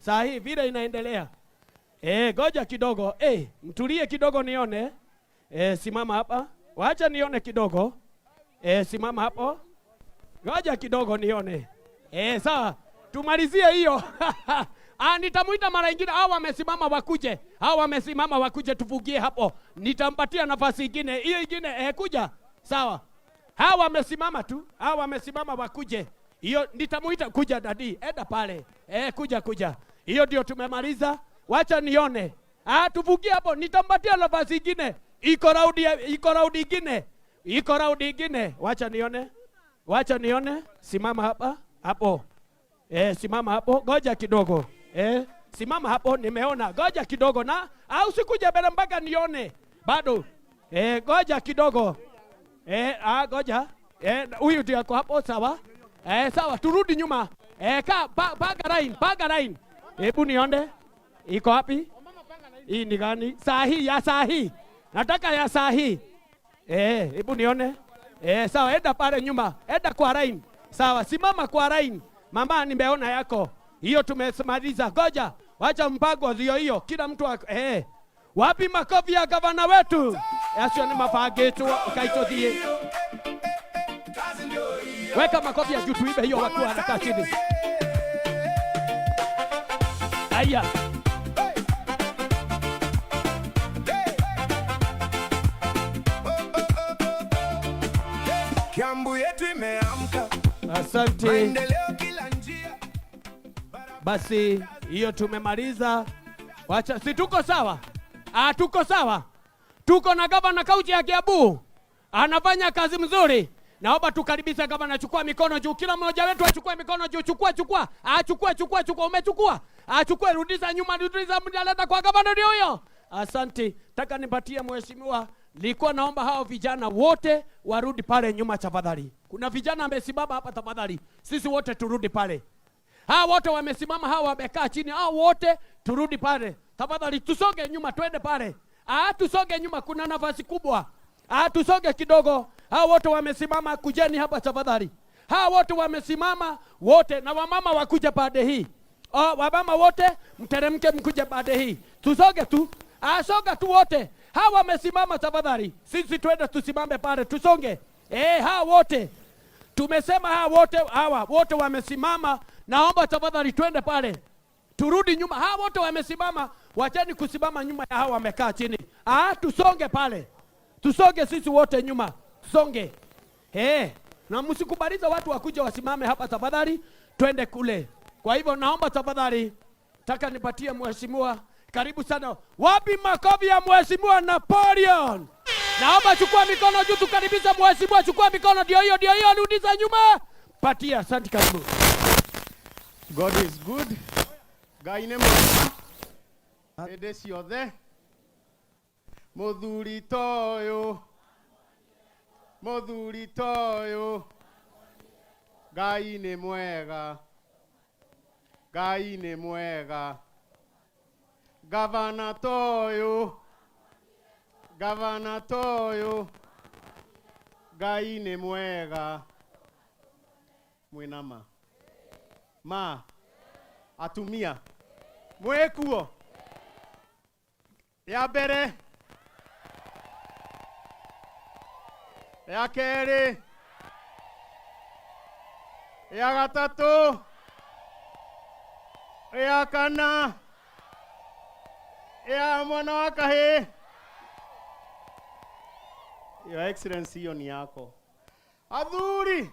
Saa hii vile inaendelea. Goja kidogo. Mtulie kidogo nione. Simama hapa. Wacha nione kidogo. Simama hapo. Ngoja kidogo nione. Sawa. Tumalizie hiyo. Ah, nitamuita mara ingine. Hao wamesimama wakuje. Hao wamesimama wakuje tuvugie hapo. Nitampatia nafasi ingine. Hiyo ingine kuja. Sawa. Hao wamesimama tu. Hao wamesimama wakuje. Hiyo nitamuita kuja daddy. Enda pale. Kuja kuja. Hiyo ndio tumemaliza. Wacha nione. Ah, tuvugie hapo. Nitampatia nafasi ingine. Iko raundi, iko raundi ingine. Iko raundi ingine. Wacha nione. Wacha nione. Simama hapa. Hapo. Simama hapo. Goja kidogo. Simama hapo, nimeona. Goja kidogo na au sikuja mbele mpaka nione. Bado. Goja kidogo. Goja. Huyu ndio ako hapo, sawa? Sawa, turudi nyuma. Ka panga line, panga line. Hebu nione. Iko wapi? Hii ni gani? Saa hii ya saa hii. Nataka ya saa hii. Hebu nione. Sawa, enda pale nyuma. Enda kwa line. Sawa, simama kwa line. Mama, nimeona yako. Hiyo tumemaliza. Goja, wacha mpango hiyo hiyo. Kila mtu Wapi makofi ya gavana wetu? Acio ni mabangĩtwo kaitũthiĩ. Weka makofi ya juu tuibe hiyo wakiwa wanakaa chini. Aya. Kiambu yetu imeamka. Asante. Maendeleo kila njia. Basi hiyo tumemaliza. Wacha, si tuko sawa? Ah, tuko sawa. Tuko na gavana kaunti ya Kiambu. Anafanya kazi mzuri. Naomba tukaribishe gavana, chukua mikono juu. Kila mmoja wetu achukue mikono juu. Chukua, chukua. Ah, chukua, chukua, chukua. Umechukua? Ah, chukua, rudisha nyuma, rudisha, leta kwa gavana ndio huyo. Asante. Nataka nipatie mheshimiwa. Nilikuwa naomba hao vijana wote warudi pale nyuma tafadhali. Kuna vijana wamesimama hapa tafadhali. Sisi wote turudi pale. Hao wote wamesimama, hao wamekaa chini, hao wote turudi pale. Tafadhali tusonge nyuma twende pale. Ah, tusonge nyuma, kuna nafasi kubwa. Ah, tusonge kidogo. Hao wote wamesimama, kujeni hapa tafadhali. Hao wote wamesimama wote, na wamama wakuja pande hii. Oh, wamama wote mteremke mkuje pande hii. Tusonge tu. Ah, songa tu wote. Hao wamesimama tafadhali. Sisi twende tusimame pale, tusonge. Hao wote. Tumesema hawa wote, hawa wote wamesimama. Naomba tafadhali twende pale. Turudi nyuma. Hawa wote wamesimama, wacheni kusimama nyuma ya hawa wamekaa chini. Ah, tusonge pale. Tusonge sisi wote nyuma. Tusonge. Na msikubalize watu wakuja wasimame hapa tafadhali, twende kule. Kwa hivyo naomba tafadhali, nataka nipatie mheshimiwa, karibu sana. Wapi makofi ya mheshimiwa Napoleon? Naomba chukua mikono juu tukaribishe mheshimiwa, chukua mikono, ndio hiyo, ndio hiyo, rudisha nyuma. Patia, asante, karibu. God is good. Ngai nĩ mwega hĩndĩ ciothe. Mũthuri toyũ, mũthuri toyũ, Ngai nĩ mwega, Ngai nĩ mwega. Gavana toyũ, gavana toyũ, Ngai nĩ mwega. Mwĩna ma ma atumia mwĩkuo ya mbere ya kerĩ ya gatatũ ya kana ya mwana wa kahĩĩ. Your Excellency, hiyo ni yako. Athuri,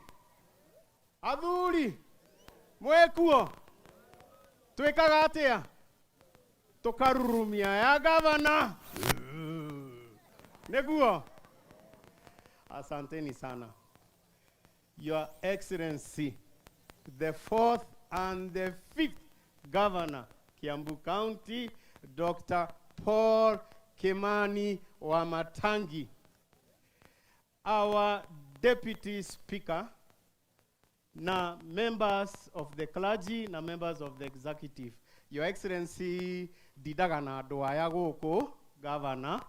athuri mwĩkuo, twĩkaga atĩa? Tũkarurumia ya gavana nĩguo. Asanteni sana. Your Excellency, the fourth and the fifth governor, Kiambu County, Dr. Paul Kimani Wamatangi, our Deputy Speaker, na members of the clergy, na members of the executive. Your Excellency, ndindaga na andũ aya gũkũ, Governor,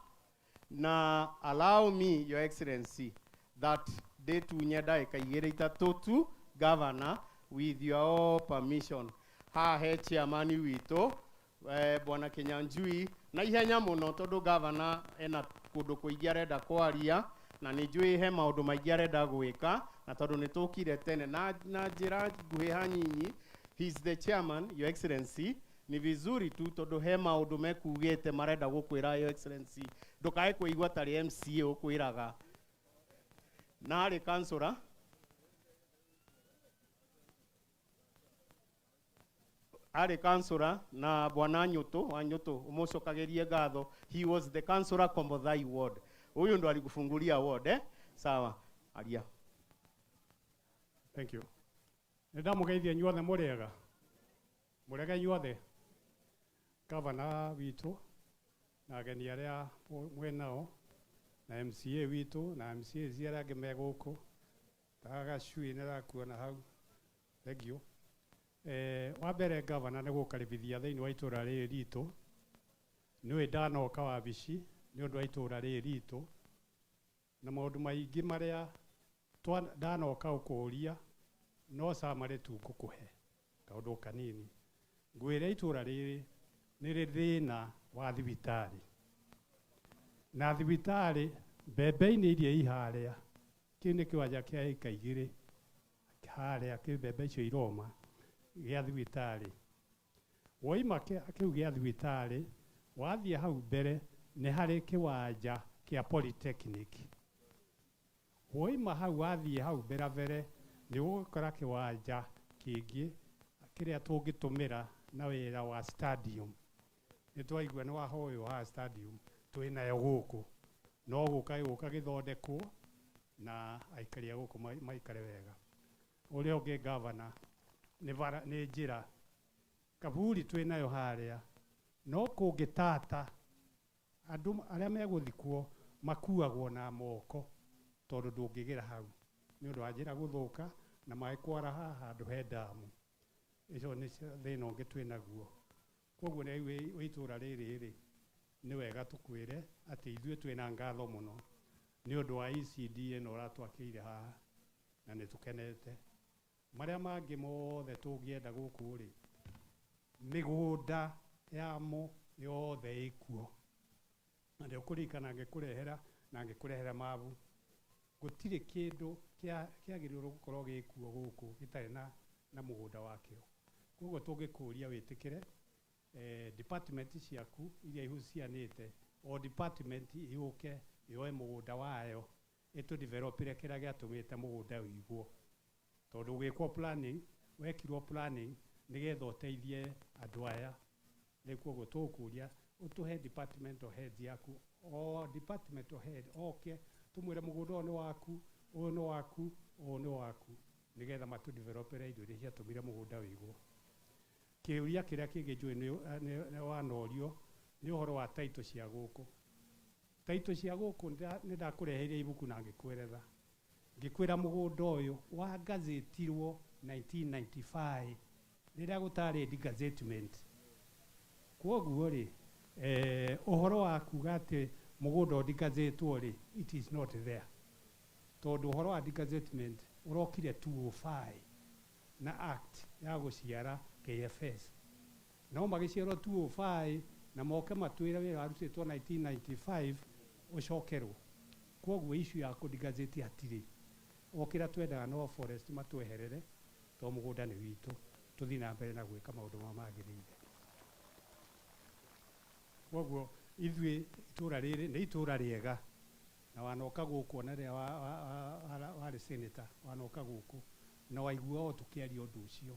na allow me, Your Excellency, that ndĩtunye ndagĩka igĩrĩ itatũ tu, Governor, with your permission. Haha he chairman witũ, Bwana Kinyanjui, na ihenya mũno tondũ gavana ena kũndũ kũingĩ arenda kwaria na nĩ njũĩ he maũndũ maingĩ arenda gwĩka, na tondũ nĩ tũkire tene na njĩra nguhĩ hanini. He is the chairman, Your Excellency. Ni vizuri tu tondũ he maũndũ mekugĩte marenda gũkwĩra, Your Excellency, ndũkae kũigua tarĩ MCA ũkwĩraga. Na arĩ councillor, arĩ councillor na Bwana Nyutu wa Nyutu, umucokagirie ngatho. He was the councillor Kombothai ward. Huyu ndo alikufungulia ward, eh? Sawa, aria. Thank you. Nĩ ndamũgeithia inyuothe. Mũrĩega? Mũrĩega inyuothe? Gavana witũ na ageni arĩa mwĩ nao na MCA witũ na MCAs arĩa angĩ me gũkũ, Gacui nĩ ndakuona hau, thank you. Wa mbere, gavana, nĩ gũkaribithia thĩinĩ wa itũra rĩrĩ ritũ. Nĩũĩ ndanoka wabici nĩ ũndũ wa itũra rĩrĩ ritũ na maũndũ maingĩ marĩa ndanoka ũkũria, no summary tu ngũkũhe kaũndũ kanini. Ngwĩre itũra rĩrĩ nĩ rĩ thĩna wa thibitarĩ, na thibitarĩ mbembe-inĩ iria i harĩa. Kĩu nĩ kĩwanja kĩa ĩka 2 harĩa kĩ mbembe icio iroma gĩa thibitarĩ. Woima kĩu gĩa thibitarĩ, wathiĩ hau mbere nĩ harĩ kĩwanja kĩa polytechnic. Woima hau wathiĩ hau mbere mbere nĩ ũgũkora kĩwanja kĩngĩ kĩrĩa tũngĩtũmĩra na wĩra wa stadium. Nĩ twaigua nĩ wahoywo haha stadium twĩnayo gũkũ, no gũka gĩgũka gĩthondekwo na aikari a gũkũ maikare wega. Ũrĩa ũngĩ, gavana, nĩ bara, nĩ njĩra kaburi twĩnayo harĩa, no kũngĩtata andũ arĩa megũthikwo makuagwo na moko tondũ ndũngĩgera hau nĩ ũndũ wa njĩra gũthũka na maĩ kwaraha handũ he ndamu. Icio nĩ thĩna ũngĩ twĩnaguo. Koguo nĩ wĩ itũra rĩrĩ rĩ, nĩ wega tũkwĩre atĩ ithuĩ twĩna ngatho mũno nĩ ũndũ wa ECD ĩno ũratwakĩire haha, na nĩ tũkenete. Marĩa mangĩ mothe tũngĩenda gũkũ rĩ, mĩgũnda yamo yothe ĩkuo, na nĩ ũkũririkana ngĩkũrehera na ngĩkũrehera mabu. Gũtirĩ kĩndũ kĩagĩrĩirwo gũkorwo gĩkuo gũkũ gĩtarĩ na mũgũnda wakĩo. Koguo tũngĩkũria wĩtĩkĩre department ciaku iria ihucianĩte, o department yũke yoe mũgũnda wayo ĩtũdevelopire kĩrĩa gĩatũmĩte mũgũnda ũigwo, tondũ ũgĩkwo planning, wekirwo planning nĩgetha ũteithie andũ aya. Rĩu koguo tũgũkũria ũtũhe departmental heads yaku, o departmental head oke tũmwĩre mũgũnda ũyũ nĩ waku, ũyũ nĩ waku, ũyũ nĩ waku, nĩgetha matũdevelopere indo iria ciatũmire mũgũnda ũigwo. Kĩũria kĩrĩa kĩngĩ njũĩ nĩ wanorio nĩ ũhoro wa title cia gũkũ. Title cia gũkũ, nĩ ndakũreheire ibuku na ngĩkweretha, ngĩkwĩra mũgũnda ũyũ wa gazetirwo 1995 rĩrĩa gũtarĩ degazettement. Kwoguo rĩ, ũhoro wa kuga atĩ mũgũnda ũdigazetwo rĩ, it is not there, tondũ ũhoro wa degazettement ũrokire 205 na act ya gũciara KFS. No magĩciarwo 205 na moke matwĩre wĩra warutĩtwo 1995 ũcokerwo. Kwoguo issue ya kũdigazeti hatirĩ. O kĩrĩa twendaga no forest matweherere, to mũgũnda nĩ witũ, tũthiĩ na mbere na gwĩka maũndũ marĩa magĩrĩire. Kwoguo ithuĩ itũra rĩrĩ nĩ itũra rĩega, na wanoka gũkũ ona rĩrĩa warĩ senator, wanoka gũkũ na waigua o tũkĩaria ũndũ ũcio.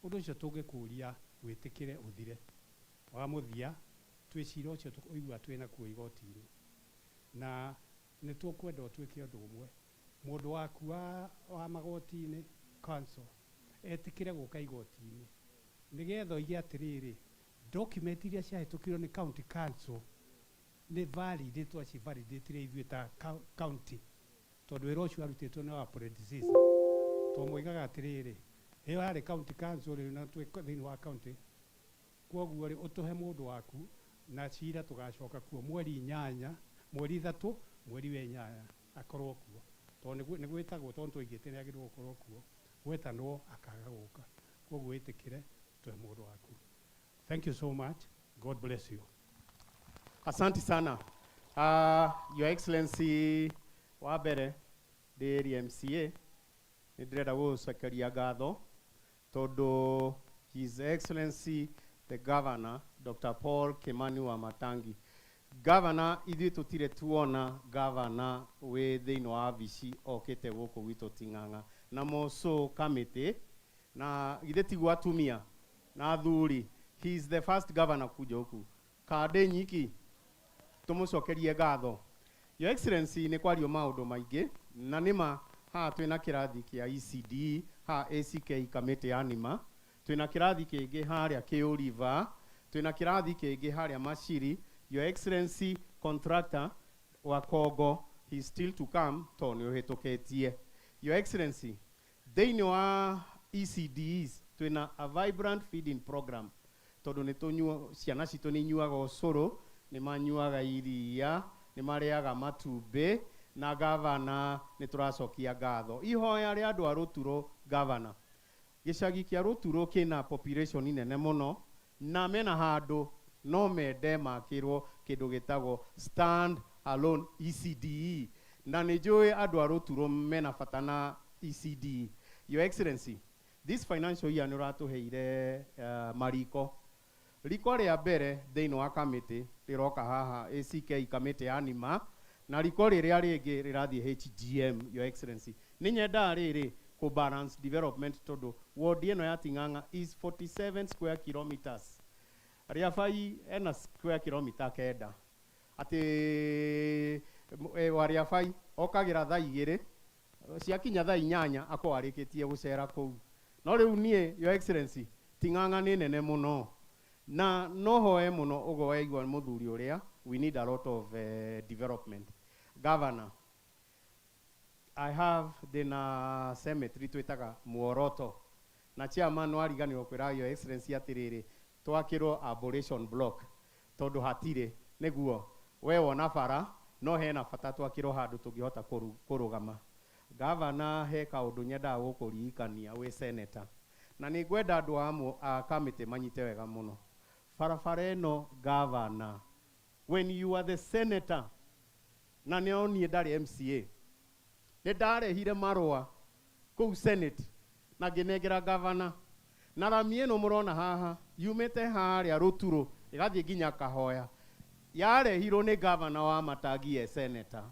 Ũndũ ũcio tũngĩkũria wĩtĩkĩre ũthire. Wa mũthia, twĩ cira ũcio ũigua twĩna kuo igoti-inĩ, na nĩ tũkwenda ũtuĩke ũndũ ũmwe. Mũndũ waku wa magoti-inĩ, counsel, etĩkĩre gũka igoti-inĩ nĩgetha oige atĩrĩrĩ, document iria ciahĩtũkirio nĩ county council nĩ valid, twacivalidĩtire ithuĩ ta county, tondũ wĩra ũcio warutĩtwo nĩ wa predecessor. Tondũ moigaga atĩrĩrĩ, ĩyo yarĩ county council rĩu na twĩ thĩinĩ wa county. Kwoguo rĩ, ũtũhe mũndũ waku na cira tũgacoka kuo mweri 8, mweri 3, mweri wa 8 akorwo kuo, tondũ nĩ gwĩtagwo, tondũ twaigĩte nĩ agĩrĩirwo gũkorwo kuo, gwetanwo akaga gũka. Kwoguo wĩtĩkĩre. Tũhe mũndũ waku. Thank you so much. God bless you. Asante sana. Your Excellency, wa mbere ndĩ MCA nĩ ndĩrenda gũgũcokeria ngatho tondũ His Excellency the Governor Dr. Paul Kimani wa Matangi, Governor, ithuĩ tũtirĩ tuona governor wĩ thĩinĩ wa wabici okĩte gũkũ gwitũ Ting'ang'a na moco kamĩtĩ na githĩ tiguo atumia na athuri. He is the first governor kuja huku kandĩ nyiki, tũmũcokerie ngatho. Your Excellency, nĩ kwario maũndũ maingĩ na nĩma haha twĩna kĩrathi kĩa ECD haha ACK kamĩtĩ ya nima, twĩna kĩrathi kĩngĩ harĩa Kĩũriva, twĩna kĩrathi kĩngĩ harĩa Maciri. Your Excellency, contractor wa Kongo, he is still to come to nĩ ũhĩtũkĩtie. Your Excellency, thĩinĩ wa ECDs twĩna a vibrant feeding program tondũ nĩ tũnyua ciana citũ nĩ inyuaga ũcũrũ, nĩ manyuaga iria, nĩ marĩaga matumbĩ, na gavana nĩ tũracokia ngatho. Ihoya rĩa andũ a Rũturo, gavana, gĩcagi kĩa Rũturo kĩna population nene mũno na mena handũ no mende makĩrwo kĩndũ gĩtagwo stand alone ECDE, na nĩ njũĩ andũ a Rũturo mena bata na ECDE. Your Excellency, this financial year nĩ ũratũheire mariko. Riko rĩa mbere thĩinĩ wa kamĩtĩ rĩroka haha ACK kamĩtĩ ya nima, na riko rĩrĩa rĩngĩ rĩrathiĩ HGM. Your Excellency, nĩ nyendaga rĩrĩ kũ balance development tondũ ward ĩno ya Ting'ang'a is 47 square kilometers. Rĩabai ena square kilometer 9 atĩ wa Rĩabai okagĩra thaa 2, ciakinya thaa 8 akorwo arĩkĩtie gũcera kũu. No rĩu niĩ, Your Excellency, Ting'ang'a nĩ nene mũno na no hoe mũno ũguo waigua mũthuri ũrĩa, we need a lot of development. Governor, I have ndĩna cemetery twĩtaga Muoroto, na chairman wariganĩrwo kwĩra Your Excellency atĩrĩrĩ, twakĩrwo ablation block tondũ hatirĩ nĩguo we wona bara, no hena bata twakĩrwo handũ tũngĩhota kũrũgama. Gavana, he kaũndũ nyendaga gũkũririkania wĩ senator, na nĩ ngwenda andũ a kamĩtĩ manyite wega mũno barabara ĩno. Gavana, when you are the senator, na nĩ niĩ ndarĩ MCA, nĩ ndarehire marũa kũu Senate na ngĩnengera gavana, na rami ĩno mũrona haha yumĩte harĩa Rũturo ĩgathiĩ nginya Kahoya yarehirwo nĩ gavana wa Matangi e senator.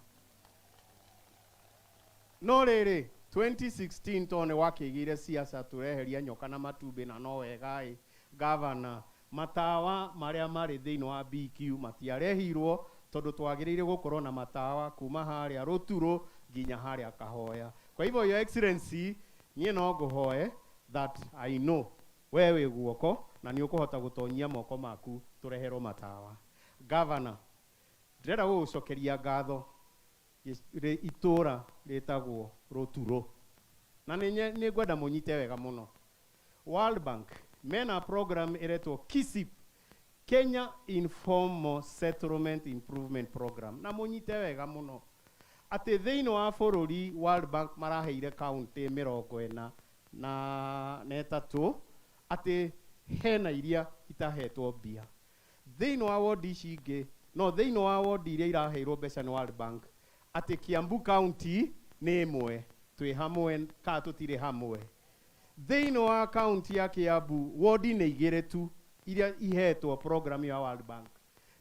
No rĩrĩ, 2016 to nĩ wakĩgĩire siasa tũreheria nyoka na matumbĩ, na no wega ĩ gavana, matawa marĩa marĩ thĩinĩ wa BQ matiarehirwo tondũ twagĩrĩire gũkorwo na matawa kuma harĩa Rũturo nginya harĩa Kahoya. Kwa hivyo, Your Excellency, niĩ no ngũhoe that I know we wĩ guoko na nĩ ũkũhota gũtonyia moko maku tũreherwo matawa. Governor, ndĩrenda gũgũcokeria ngatho. Itũra rĩtagwo Rũturo, na nĩ ngwenda mũnyite wega mũno. World Bank mena program ĩretwo KISIP, Kenya Informal Settlement Improvement Program, na mũnyite wega mũno atĩ thĩinĩ wa bũrũri World Bank maraheire kaunti 43, atĩ hena iria itahetwo mbia thĩinĩ wa wodi ici ingĩ, no thĩinĩ wa wodi iria iraheirwo mbeca nĩ World Bank, atĩ Kiambu County nĩ ĩmwe. Twĩ hamwe kana tũtirĩ hamwe? Thĩinĩ wa kaunti ya Kiambu wodi nĩ igĩrĩ tu iria ihetwo program ya World Bank,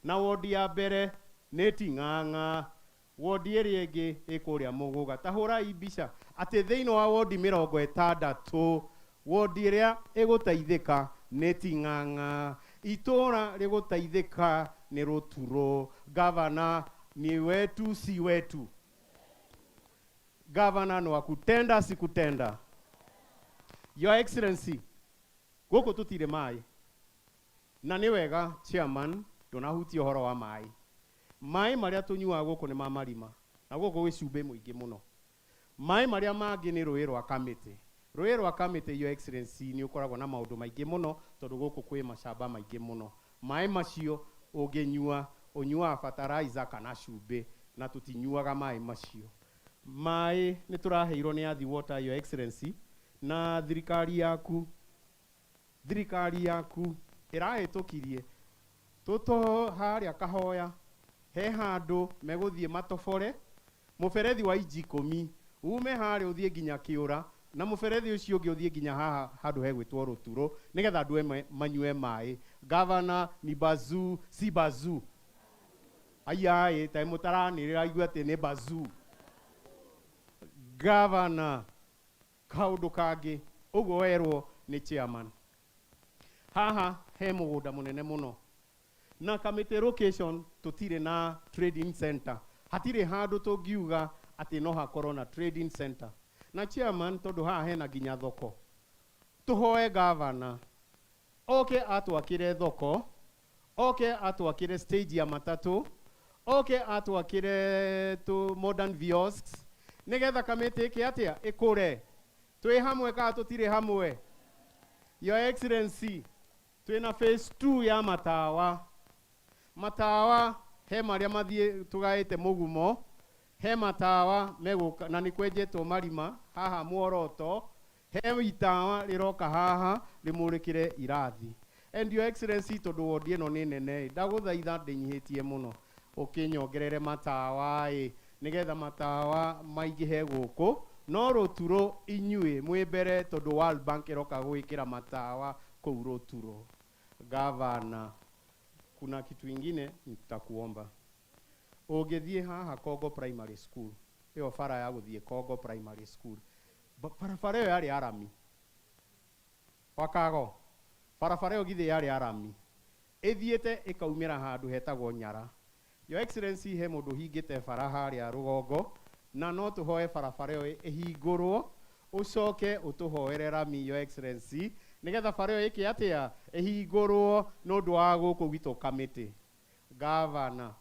na wodi ya mbere nĩ Ting'ang'a, wodi ĩrĩa ĩngĩ ĩ kũrĩa Mũgũga. Ta hũrai mbica atĩ thĩinĩ wa wodi 60, wodi ĩrĩa ĩgũteithĩka nĩ Ting'ang'a, itũra rĩgũteithĩka nĩ Rũturo. Gavana, ni wetu si wetu? Gavana, ni wa kutenda si kutenda? Your Excellency, gũkũ tũtirĩ maĩ, na nĩ wega chairman ndũnahutia ũhoro wa maĩ. Maĩ marĩa tũnyuaga gũkũ nĩ ma marima, na gũkũ gwĩ cumbĩ mũingĩ mũno. Maĩ marĩa mangĩ nĩ rũĩ rwa Kamĩtĩ. Rũĩ rwa Kamĩtĩ, Your Excellency, nĩ ũkoragwo na maũndũ maingĩ mũno tondũ gũkũ kwĩ macamba maingĩ mũno. Maĩ macio ũngĩnyua ũnyuaga fertilizer kana cumbĩ, na tũtinyuaga maĩ macio. Maĩ nĩ tũraheirwo nĩ Athi Water, Your Excellency, na thirikari yaku. Thirikari yaku ĩrahĩtũkirie tũto harĩa Kahoya he handũ megũthiĩ matobore mũberethi wa inji 10 ume harĩa ũthiĩ nginya Kĩũra, na mũberethi ũcio ũngĩ ũthiĩ nginya haha handũ hegwĩtwo Rũturo, nĩgetha andũ manyue maĩ. Gavana ni bazuu si bazuu? Ayaĩ ta mũtaranĩrĩra igue atĩ nĩ bazuu. Gavana, kaũndũ kangĩ ũguo werwo nĩ chairman, haha he mũgũnda mũnene mũno na Kamĩtĩ location tũtirĩ na trading center, hatirĩ handũ tũngiuga atĩ no hakorwo na trading center. Na chairman, tondũ haha hena nginya thoko, tũhoe gavana oke atwakĩre thoko, oke atwakĩre stage ya matatũ, oke atwakĩre tu modern kiosks, nĩgetha Kamĩtĩ ĩke atĩa? Ĩkũre. Twĩ hamwe kana tũtirĩ hamwe? Your Excellency, twĩna phase 2 ya matawa. Matawa he marĩa mathiĩ tũgaĩte mũgumo, he matawa megũka na nĩ kwenjetwo marima haha Muoroto, he itawa rĩroka haha rĩmũrĩkĩre irathi. And Your Excellency, tondũ wondi ĩno nĩ nene, ndagũthaitha ndĩnyihĩtie mũno ũkĩnyongerere matawa ĩ, nĩgetha matawa maingĩhe gũkũ, no Rũturo inyuĩ mwĩ mbere, tondũ World Bank ĩroka gwĩkĩra matawa kũu Rũturo. Gavana, kuna kitu ingine nitakuomba. Ũngĩthiĩ haha Kongo Primary School, ĩyo bara ya gũthiĩ Kongo Primary School, barabara ĩyo yarĩ ya rami wakago, barabara ĩyo githĩ yarĩ ya rami ĩthiĩte ĩkaumĩra handũ hetagwo Nyara. Your Excellency, he mũndũ ũhingĩte bara harĩa rũgongo, na no tũhoe barabara ĩyo ĩhingũrwo, ũcoke ũtũhoere rami, Your Excellency, nĩgetha bara ĩyo ĩke atĩa? Ĩhingũrwo nĩ ũndũ wa gũkũ gwitũ Kamĩtĩ. Gavana,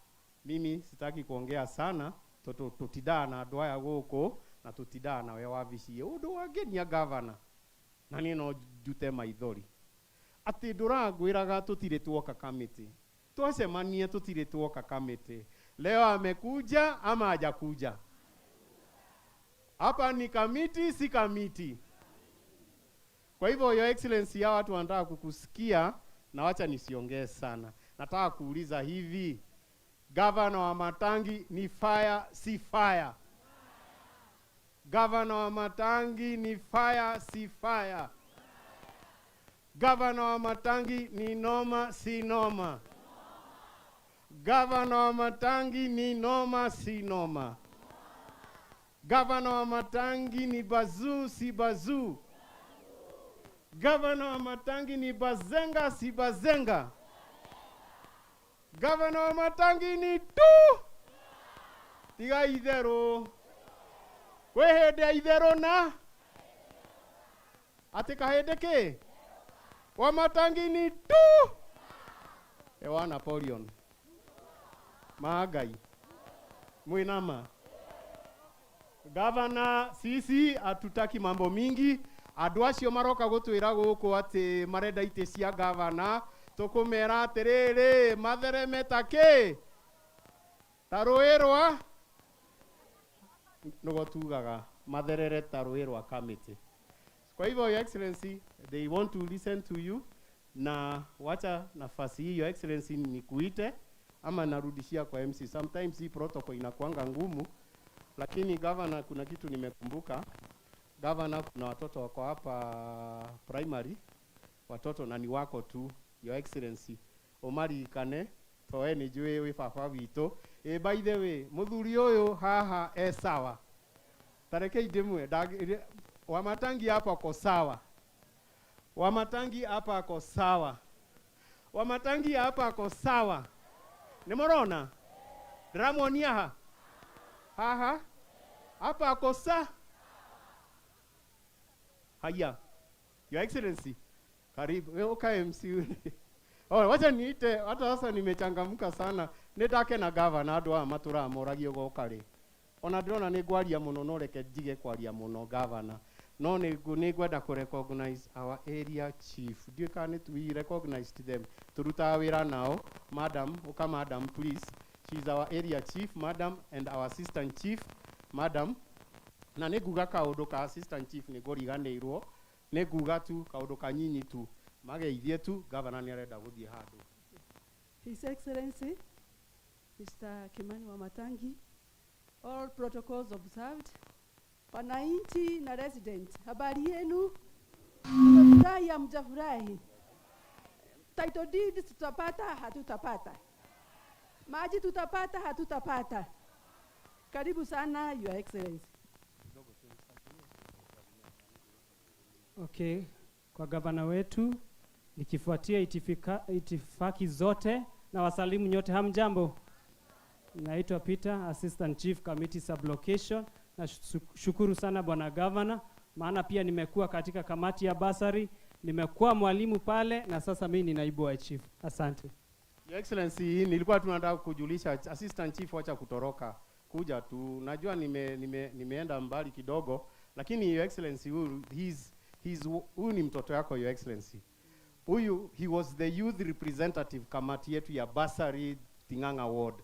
mimi sitaki kuongea sana, tondũ tũtindaga na andũ aya gũkũ na tũtindaga nawe wabici. Ũndũ wangenia gavana, na niĩ no njute maithori atĩ ndũrangwĩraga tũtirĩ tuoka Kamĩtĩ, twacemania tũtirĩ tuoka Kamĩtĩ. Leo amekuja ama hajakuja? Hapa ni Kamiti si Kamiti? Kwa hivyo, Your Excellency, hawa watu wanataka kukusikia, na wacha nisiongee sana. Nataka kuuliza hivi, gavana wa Matangi ni fire si fire? Gavana wa Matangi ni fire si fire? Gavana wa Matangi ni noma si noma? Gavana wa Matangi ni noma si noma? Gavana wa Matangi ni bazuu si bazuu? Gavana wa Matangi ni bazenga si bazenga? Gavana wa Matangi ni tu tiga itherũ, kwĩ hĩndĩ ya itherũ na atĩ kahĩndĩ kĩ wa Matangi ni tu ewa Napoleon ma Ngai mwĩnama. Gavana, sisi hatutaki mambo mingi. Andũ acio maroka gũtwĩra gũkũ atĩ marenda itĩ cia gavana, tũkũmera atĩrĩrĩ, mathereme ta kĩ, ta rũĩ rwa nĩguo tugaga, matherere ta rũĩ rwa Kamĩtĩ. Kwa hivyo, Your Excellency, they want to listen to you, na wacha nafasi hii, Your Excellency, nikuite ama narudishia kwa MC. Sometimes hii protocol inakuanga ngumu, lakini governor, kuna kitu nimekumbuka. Governor, kuna watoto wako hapa primary, watoto na ni wako tu, Your Excellency, ũmaririkane toe nĩ njũĩ wĩ baba witũ. Ĩ, by the way, mũthuri ũyũ haha e sawa, tarekei ndĩmwe Wamatangi hapa ako sawa, Wamatangi hapa ako sawa, Wamatangi hapa ako sawa. Nĩ mũrona ndĩramuonia ha haha hapa ako sa haya. Your Excellency, karibu. Wewe ukae MC. Oh, wacha niite hata sasa nimechangamka sana. Nĩ ndakena gavana, andũ aya matũraga moragio goka rĩ. Ona ndĩrona nĩ ngwaria mũno, no reke njige kwaria mũno gavana. No nĩ ngwenda kũ recognize our area chief. Ndiũĩ kana nĩ we recognized them. Tũrutaga wĩra nao. Madam, ũka madam please. She is our area chief, madam, and our assistant chief, madam. Na nĩ nguga kaũndũ ka assistant chief, nĩ ngũriganĩirwo, nĩ nguga tu kaũndũ kanyinyi tu. Mageithie tu, gavana nĩ arenda gũthiĩ handũ. His Excellency, Mr. Kimani Wamatangi, all protocols observed. Wananchi na resident, habari yenu? Mmefurahi hamjafurahi? Title deeds tutapata, hatutapata? Maji tutapata, hatutapata? Karibu sana, Your Excellency. Okay, kwa gavana wetu nikifuatia itifaki zote na wasalimu nyote, hamjambo. Naitwa Peter, Assistant Chief Committee Sublocation. Na shukuru sana bwana gavana, maana pia nimekuwa katika kamati ya basari, nimekuwa mwalimu pale na sasa mimi ni naibu wa chief. Asante. Your Excellency, nilikuwa tunataka kujulisha Assistant Chief, wacha kutoroka, kuja tu. Najua nimeenda mbali kidogo, lakini Your Excellency, huyu huyu ni mtoto yako Your Excellency. Huyu he was the youth representative kamati yetu ya Basari Ting'ang'a Ward.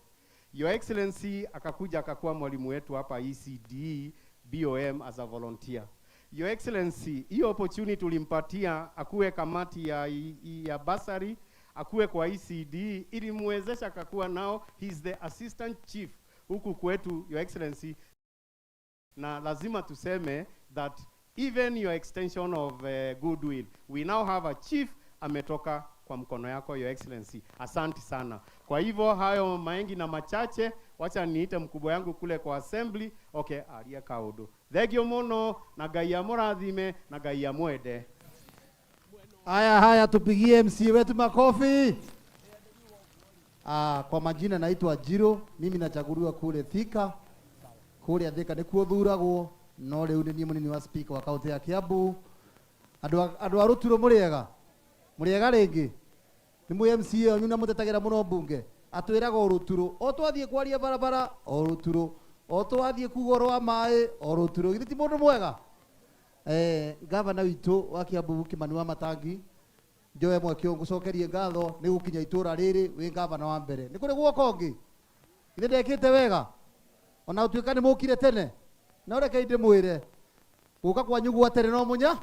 Your Excellency akakuja akakuwa mwalimu wetu hapa ECD BOM as a volunteer. Your Excellency, hiyo opportunity ulimpatia akuwe kamati ya basari, akuwe kwa ECD, ilimwezesha akakuwa nao, he is the assistant chief huku kwetu Your Excellency. Na lazima tuseme that even your extension of goodwill, we now have a chief ametoka kwa mkono yako Your Excellency. Asante sana. Kwa hivyo hayo mengi na machache, wacha niite mkubwa yangu kule kwa assembly. Okay, aria kaundu. Thengio muno na Ngai amurathime na Ngai amwende. Haya haya, tupigie MC wetu makofi. Kwa majina naitwa Jiro, mimi nachaguliwa kule Thika. Kule Thika nikuo thuragwo, no riu ni niĩ munini wa speaker wa kaunti ya Kiambu. Andu a Ruturo mũrĩega? Mũrĩega rĩngĩ? Nĩ mwĩ MCA wanyu na mũtetagira mũno mbunge. Atwĩraga o Ruturo, o twathiĩ kwaria barabara o Ruturo, o twathiĩ kuga ũhoro wa maĩ o Ruturo. Githĩ ti mũndũ mwega? Gavana witũ wa Kiambu Kimani wa Matangi, njoe mweke ũyũ ngũcokerie ngatho nĩ gũkinya itũra rĩrĩ wĩ gavana wa mbere. Nĩ kũrĩ guoka ũngĩ? Githĩ ndekĩte wega? Ona gũtuĩka nĩ mũkire tene, no reke ndĩmwĩre gũka kwanyu gwa tene no mũnya,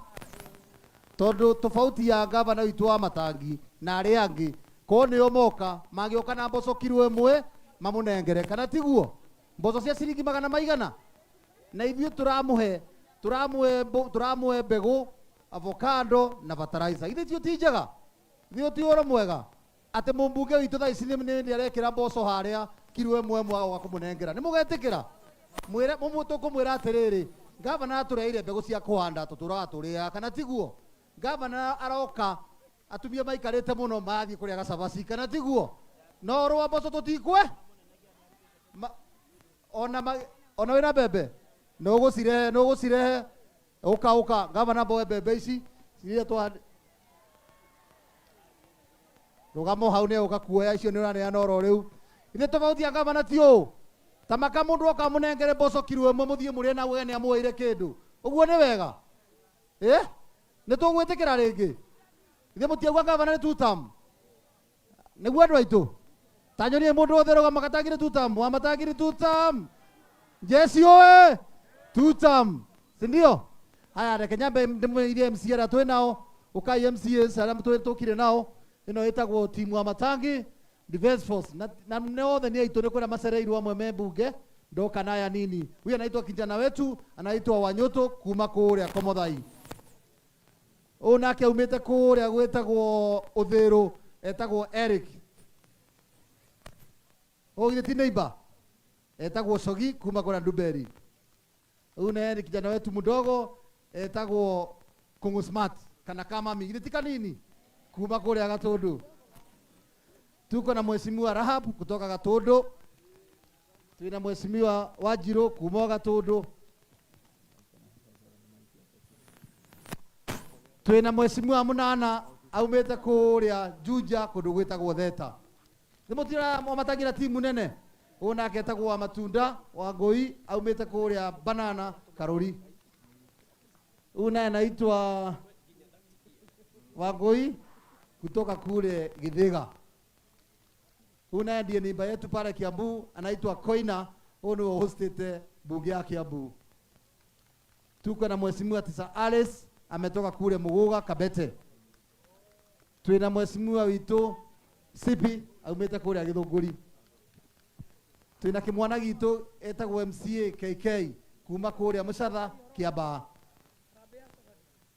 tondũ tofauti ya gavana witũ wa Matangi na arĩa angĩ, ko nĩo moka magĩũka na mboco kiro ĩmwe mamũnengere, kana tiguo? Mboco cia ciringi magana maigana, na ithuĩ tũramũhe mbegũ, avocado na fertilizer. Githĩ tio ti njega? Githĩ ti ũhoro mwega atĩ mũmbunge witũ thaa ici nĩ arekĩra mboco harĩa kiro ĩmwe ĩmwe agoka kũmũnengera? Nĩ mũgetĩkĩra? Mwĩre, tũkũmwĩra atĩrĩrĩ, gavana atũreheire mbegũ cia kũhanda tũtũraga tũrĩaga, kana tiguo? Gavana aroka atumia maikarĩte mũno marathiĩ kũrĩa gacabaci, kana tiguo? No rwa mboco tũtikwe? Ona wĩna mbembe no ũgũcirehe, no ũgũcirehe. Ũka, ũka gavana, mboe mbembe ici iria twa rũgamo hau nĩ ũka kuoya icio nĩ ũraneana oro rĩu. Ithe tofauti ya gavana ti ũũ, ta maka mũndũ oka mũnengere mboco kiro ĩmwe mũthiĩ mũrĩe na we nĩ amũheire kĩndũ. Ũguo nĩ wega? Nĩ tũgwĩtĩkĩra rĩngĩ? Ithe mũtiauga gavana nĩ two term? Nĩguo andũ aitũ? Ta nyonie mũndũ wothe rũgama Gatangiri two term, wa Matangiri two term. Jesi oe two term, si ndio? Haya, reke nyambe ndĩmwĩrie MC arĩa twĩ nao. Ũkai MCAs arĩa tũkire nao. Ĩno ĩtagwo timu wa Matangi Defense Force. Na nĩ othe nĩ aitũ, nĩ kũrĩa macereirwo amwe me mbunge ndoka naya nini. Huyu anaitwa kijana wetu, anaitwa Wanyoto kuma kũrĩa Komothai. Ũyũ nake aumĩte kũrĩa gwĩtagwo Ũthĩrũ, etagwo Eric. Ũyũ githĩ ti neighbor? Etagwo Sogi kuma kũrĩa Nduberi. Huyu naye ni kijana wetu mdogo, etagwo Kungu Smart kana Kamami, githĩ ti kanini? Kuma kũrĩa Gatundu. Tuko na mheshimiwa Rahab kutoka Gatundu. Twina mheshimiwa Wanjiru kuma Gatundu. Twina mheshimiwa Munana aumĩte kũrĩa Juja kũndũ gwĩtagwo Theta. Nĩ mũtira Wamatangi timu nene. Ũyũ nake etagwo wa Matunda wa Ngũi aumĩte kũrĩa Banana Karuri. Huyu naye anaitwa Wangui kutoka kule Githiga. Huyu naye ndiye neighbor yetu pale Kiambu, anaitwa Koina. Huyu niwe hostete bunge ya Kiambu. Tuko na mheshimiwa Tisa Alice ametoka kule Muguga Kabete. Twina mheshimiwa witũ Sipi aumĩte kũrĩa Gĩthũngũri. Twina kĩmwana gitũ etagwo MCA KK kuma kũrĩa Mũcatha Kiambaa.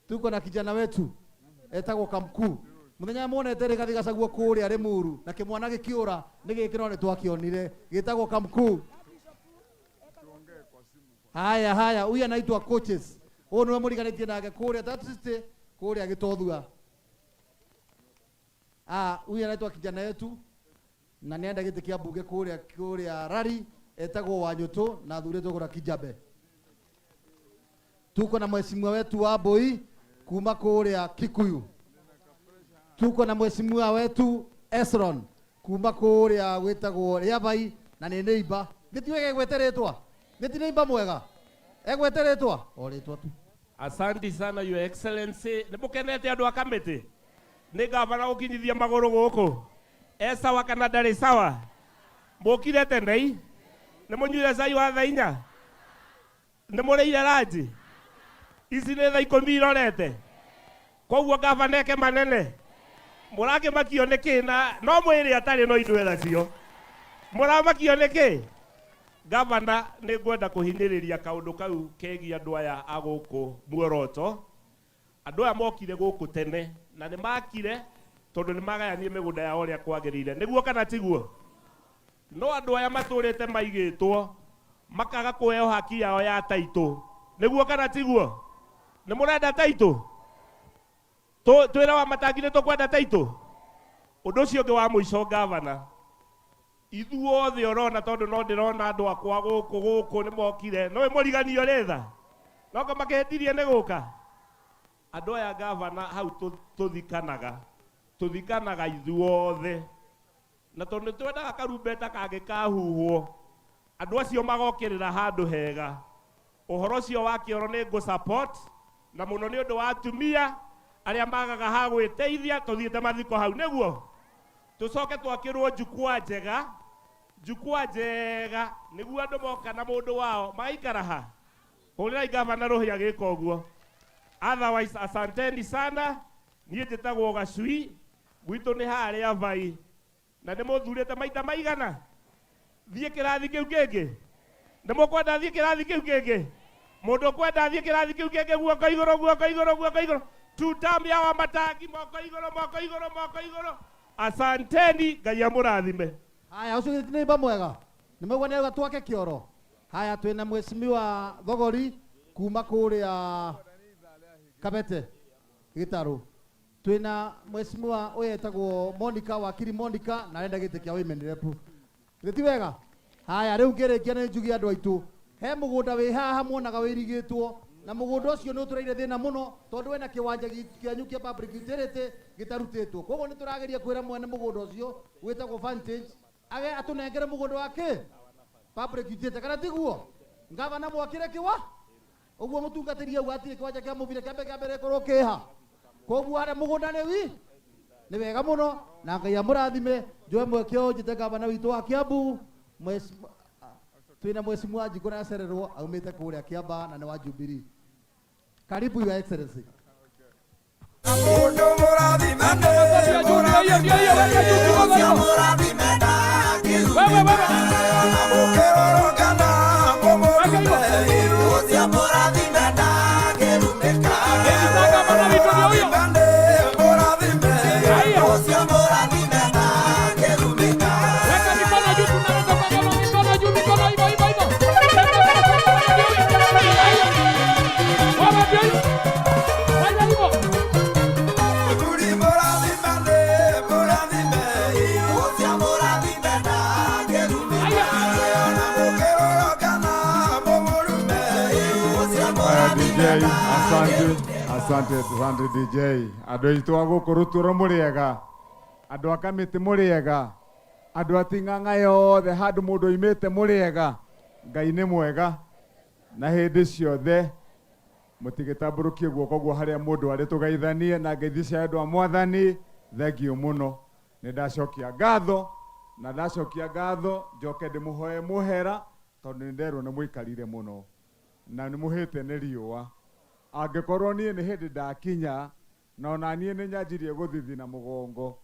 Tuko na kijana wetu etagwo Kamkuu. Muthenya muonete Rigathi Gachagua kũrĩa Limuru na kĩmwana gĩkĩũra nĩ gĩkĩ no nĩ twakĩonire gĩtagwo Kamkuu. Haya haya, huyu anaitwa coaches. Huyu niwe mũriganĩtie nake kũrĩa Tatu City kũrĩa Gĩtothua. Ah, huyu anaitwa kijana yetu na nĩenda gĩtĩ kĩa mbunge kũrĩa Rari etagwo Wanyũtũ na athurĩtwo kũrĩa Kijabe. Tuko na mheshimiwa wetu wa Mbui kuma kũrĩa Kikuyu. Tuko na mheshimiwa wetu Esron kuma kũrĩa gwĩtagwo Rĩabai na nĩ neighbor. Gĩtiwe egwete rĩtwa? Gĩti neighbor mwega? Egwete rĩtwa? O rĩtwa tu. Asante sana Your Excellency. Nĩ mũkenete andũ a kamĩtĩ? Nĩ gavana gũkinyithia magũrũ gũkũ. E sawa kana ndarĩ sawa? Mũkire tene i? Nĩ mũnyuire cai wa thaa inya? Nĩ mũrĩire ranji? Ici nĩ thaa ikũmi irorete. Koguo gavana eke manene. Mũrakĩmakio nĩ kĩ na no mwĩrĩ atarĩ no ithuĩ nacio. Mũramakio nĩ kĩ? Gavana nĩ ngwenda kũhinyĩrĩria kaũndũ kau kegiĩ andũ aya a gũkũ Muoroto. Andũ aya mokire gũkũ tene na nĩ makire tondũ nĩ magayanie mĩgũnda yao ũrĩa kwagĩrĩire. Nĩguo kana tiguo? No andũ aya matũrĩte maigĩtwo makaga kũheo haki yao ya taitũ. Nĩguo kana tiguo? Nĩ mũrenda taitũ? Twĩra wa Matangi nĩ tũkwenda taitũ? Ũndũ ũcio ũngĩ wa mũico gavana, ithuothe ũrona tondũ no ndĩrona andũ akwa gũkũ gũkũ nĩ mokire. No mũriganio rĩtha. No makĩhĩtirie nĩ gũka. Andũ aya gavana hau tũthikanaga. Tũthikanaga ithuothe. Na tondũ nĩ twendaga karumbeta kangĩkahuhwo, andũ acio magokĩrĩra handũ hega. Ũhoro ũcio wa kĩoro nĩ ngũ support na mũno nĩ ũndũ wa atumia arĩa magaga ha gwĩteithia tũthiĩte mathiko hau nĩguo tũcoke twakĩrwo jukwaa njega, jukwaa njega nĩguo andũ moka na mũndũ wao magaikara ha. Hũrĩrai gavana rũhĩ agĩka ũguo. Otherwise, asanteni sana. Niĩ njĩtagwo Gacui, gwitũ nĩ harĩa Vai. Na nĩ mũthurĩte maita maigana? Thiĩ kĩrathi kĩu kĩngĩ? Nĩ mũkwenda thiĩ kĩrathi kĩu kĩngĩ? Mũndũ ũkwenda thiĩ kĩrathi kĩu kĩngĩ, guoko igũrũ, guoko igũrũ, guoko igũrũ. Tutam ya wa Matangi, moko igũrũ, moko igũrũ, moko igũrũ. Asanteni, Ngai amũrathime. Haya, ũcio nĩ neighbor mwega. Nĩ maigua nĩ auga twake kĩoro. Haya, twĩna mheshimiwa Thogori kuma kũrĩa Kabete Gĩtarũ. Twĩna mheshimiwa ũyũ etagwo Monica, wakiri Monica, na arenda gĩtĩ kĩa women rep. Githĩ ti wega? Haya, rĩu ngĩrĩkia nĩ njugie andũ aitũ. He mũgũnda wĩ haha muonaga wĩrigĩtwo, na mũgũnda ũcio nĩ ũtũreire thĩna mũno tondũ wĩna kĩwanja kĩanyu kĩa public utility gĩtarutĩtwo. Koguo nĩ tũrageria kwĩra mwene mũgũnda ũcio wĩtagwo Vantage age atũnengere mũgũnda wake public utility, kana tiguo? Ngavana mwakĩre kĩwa ũguo mũtungatĩri auga atirĩ kĩwanja kĩa mũbira kĩambe kĩa mbere gĩkorwo kĩha. Koguo harĩa mũgũnda nĩ wi nĩ wega mũno na Ngai amũrathime. Njoe mweke ũyũ njĩte gavana witũ wa Kiambu, twĩna mheshimiwa Njikũ nĩacererwo aumĩte kũrĩa Kiambaa na nĩ wa Jubilee. Karibu Your Excellency. Mũndũ mũrathime, mũkĩrorokana mũmũrume, ũcio mũrathime ndangĩrumĩka. Mũrathime, ũcio mũrathime ndangĩrumĩka. Weka mikono juu, tunaweza kuweka mikono juu, mikono hivyo hivyo hivyo. Wewe ndio hiyo. Fanya hivyo. Mũthuri mũrathime, mũrathime, ũcio mũrathime ndangĩrumĩka. Mũkĩrorokana mũmũrume, ũcio Haya DJ, asante, asante, asante DJ. Andũ aitũ a gũkũ Rũtũrũ mũrĩega, andũ a Kamĩtĩ mũrĩega, andũ a Ting'ang'a yothe handũ mũndũ oimĩte mũrĩega. Ngai nĩ mwega na hĩndĩ ciothe mũtigĩtambũrũkie guoko guo harĩa mũndũ arĩ tũgeithanie na ngeithi cia andũ a mwathani. Thengiũ mũno, nĩ ndacokia ngatho na ndacokia ngatho njoke ndĩmũhoe mũhera tondũ nĩ nderwo nĩ mũikarire mũno na nĩ mũhĩte nĩ riũa. Angĩkorwo niĩ nĩ hĩndĩ ndakinya Na ona niĩ nĩ nyanjirie gũthithina mũgongo.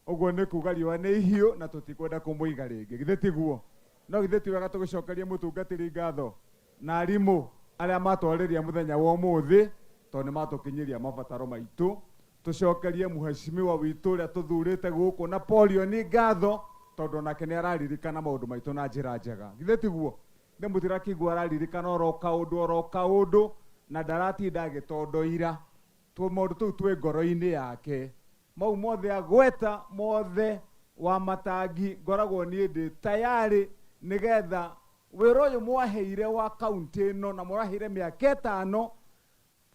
Ũguo nĩ kuga riũa nĩ ihiũ na tũtikwenda kũmũiga rĩngĩ. Githĩ tiguo? No githĩ ti wega tũgĩcokerie mũtungatĩri ngatho na arimũ arĩa matwarĩria mũthenya wa ũmũthĩ tondũ nĩ matũkinyĩria mabataro maitũ. Tũcokerie mheshimiwa witũ ũrĩa tũthurĩte gũkũ Napoleon ngatho tondũ onake nĩ araririkana maũndũ maitũ na njĩra njega. Githĩ tiguo? Nĩ mũtirakĩigua araririkana oro kaũndũ oro kaũndũ na ndaratinda agĩtondoira. Maũndũ tũu twĩ ngoro-inĩ yake. Mau mothe agweta mothe wa matangi ngoragwo niĩ ndĩ tayarĩ nĩgetha wĩra ũyũ mwaheire wa kaunti ĩno na mũraheire mĩaka ĩtano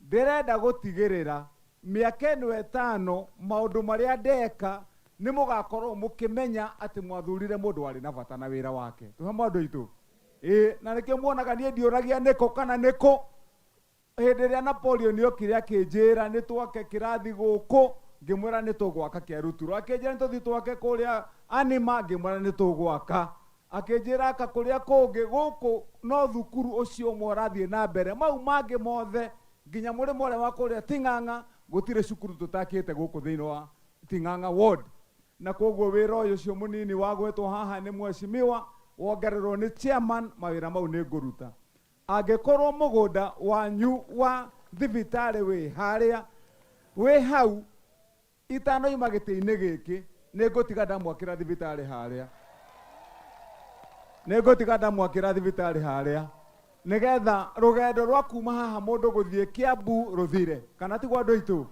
ndĩrenda gũtigĩrĩra mĩaka ĩno ĩtano maũndũ marĩa ndeka nĩ mũgakorwo mũkĩmenya atĩ mwathurire mũndũ warĩ na bata na wĩra wake. Tũhe andũ aitũ. Ĩĩ na nĩkĩo muonaga niĩ ndiũragia nĩkũ kana nĩkũ. Hĩndĩ ĩrĩa Napoleon okire akĩnjĩra nĩ twake kĩrathi gũkũ ngĩmwĩra nĩ tũgwaka kĩa Ruturo. Akĩnjĩra nĩ tũthiĩ twake kũrĩa Anima ngĩmwĩra nĩ tũgwaka. Akĩnjĩra aka kũrĩa kũngĩ gũkũ no thukuru ũcio ũmwe ũrathiĩ na mbere mau mangĩ mothe nginya mũrĩmo ũrĩa wa kũrĩa Ting'ang'a gũtirĩ cukuru tũtakĩte gũkũ thĩinĩ wa Ting'ang'a ward. Na koguo wĩra ũyũ ũcio mũnini wagwetwo haha nĩ mheshimiwa wongererwo nĩ chairman mawĩra mau nĩ ngũruta. Angĩkorwo mũgũnda wanyu wa thibitarĩ wĩ harĩa wĩ hau itanoima gĩtĩ-inĩ gĩkĩ nĩ ngũtiga ndamwakĩra thibitarĩ harĩa. Nĩ ngũtiga ndamwakĩra thibitarĩ harĩa nĩgetha rũgendo rwa kuma haha mũndũ gũthiĩ Kiambu rũthire kana tiguo andũ aitũ.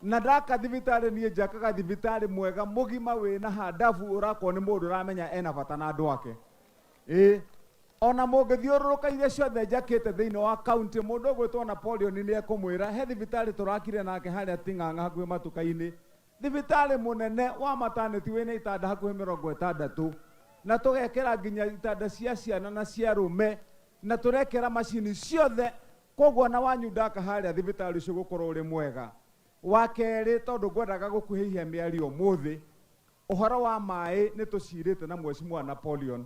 Na ndaka thibitarĩ niĩ njakaga thibitarĩ mwega mũgima wĩna handabu ũrakwo nĩ mũndũ ũramenya ena bata na andũ ake. Ĩĩ ona mũngĩthiũrũrũka iria ciothe njakĩte thĩinĩ wa kaunti mũndũ ũgwĩtwo Napoleon nĩ ekũmwĩra he thibitarĩ tũrakire nake harĩa Ting'ang'a hakuhĩ matuka-inĩ. Thibitarĩ mũnene wa maternity wĩna itanda hakuhĩ 60 na tũgekĩra nginya itanda cia ciana na cia arũme na tũrekĩra macini ciothe koguo na wanyu ndaka harĩa thibitarĩ ũcio gũkorwo ũrĩ mwega. Wa kerĩ tondũ ngwendaga gũkuhĩhia mĩario ũmũthĩ ũhoro wa maĩ nĩ tũcirĩte na mheshimiwa Napoleon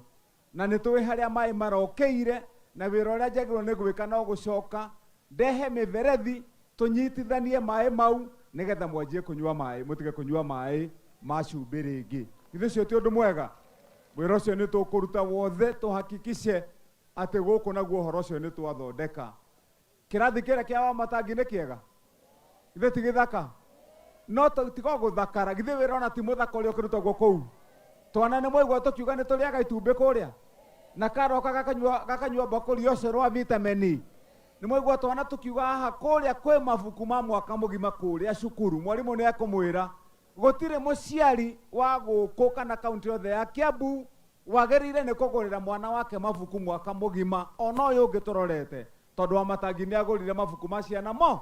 na nĩ tũĩ harĩa maĩ marokeire na wĩra ũrĩa njagĩrĩirwo nĩ gwĩka no gũcoka ndehe mĩberethi tũnyitithanie maĩ mau nĩgetha mwanjie kũnyua maĩ mũtige kũnyua maĩ ma cumbĩ rĩngĩ. Githĩ ũcio ti ũndũ mwega? Wĩra ũcio nĩ tũkũruta wothe tũhakikishe atĩ gũkũ naguo ũhoro ũcio nĩ twathondeka. Kĩrathi kĩrĩa kĩa Wamatangi nĩ kĩega? Githĩ ti gĩthaka? No tiga gũthakara githĩ wĩra ona ti mũthaka ũrĩa ũkĩrutagwo kũu. Twana nĩ mwaigua tũkiuga nĩ tũrĩaga itumbĩ kũrĩa na karoka gakanyua mbakũri ya ũcũrũ wa vitamin. Nĩ mwaigua twana tũkiuga haha kũrĩa kwĩ mabuku ma mwaka mũgima kũrĩa cukuru. Mwarimũ nĩ ekũmwĩra gũtirĩ mũciari wa gũkũ kana kaunti yothe ya Kiambu wagĩrĩire nĩ kũgũrĩra mwana wake mabuku mwaka mũgima ona ũyũ ũngĩ tũrorete tondũ wa Matangi nĩ agũrire mabuku ma ciana mo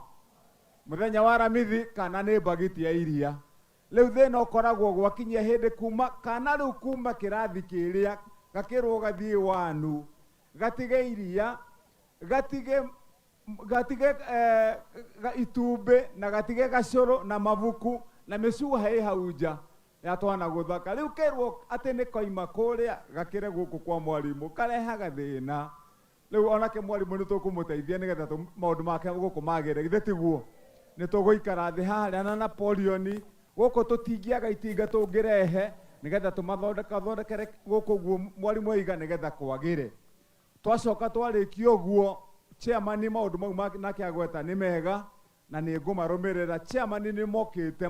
mũthenya wa Aramithi kana nĩ mbagiti ya iria. Rĩu thĩna ũkoragwo gwakinyia hĩndĩ kuma kana rĩu kuma kĩrathi kĩrĩa gakĩrwo gathiĩ wanu gatige iria gatige gatige itumbĩ na gatige gacũrũ na mabuku na mĩcuha ĩ hau nja ya twana gũthaka. Rĩu kerwo atĩ nĩ koima kũrĩa gakĩre gũkũ kwa mwarimũ karehaga thĩna. Rĩu onake mwarimũ nĩ tũkũmũteithia nĩgetha maũndũ make gũkũ magĩre. Githĩ tiguo? Nĩ tũgũikara thĩ haha na Napoleon gũkũ tũtingĩaga itinga tũngĩrehe nĩgetha tũmathondekere gũkũ ũguo mwarimũ aiga nĩgetha kwagĩre. Twacoka twarĩkia ũguo chairman maũndũ mau nake agweta nĩ mega na nĩ ngũmarũmĩrĩra. Chairman nĩ mokĩte.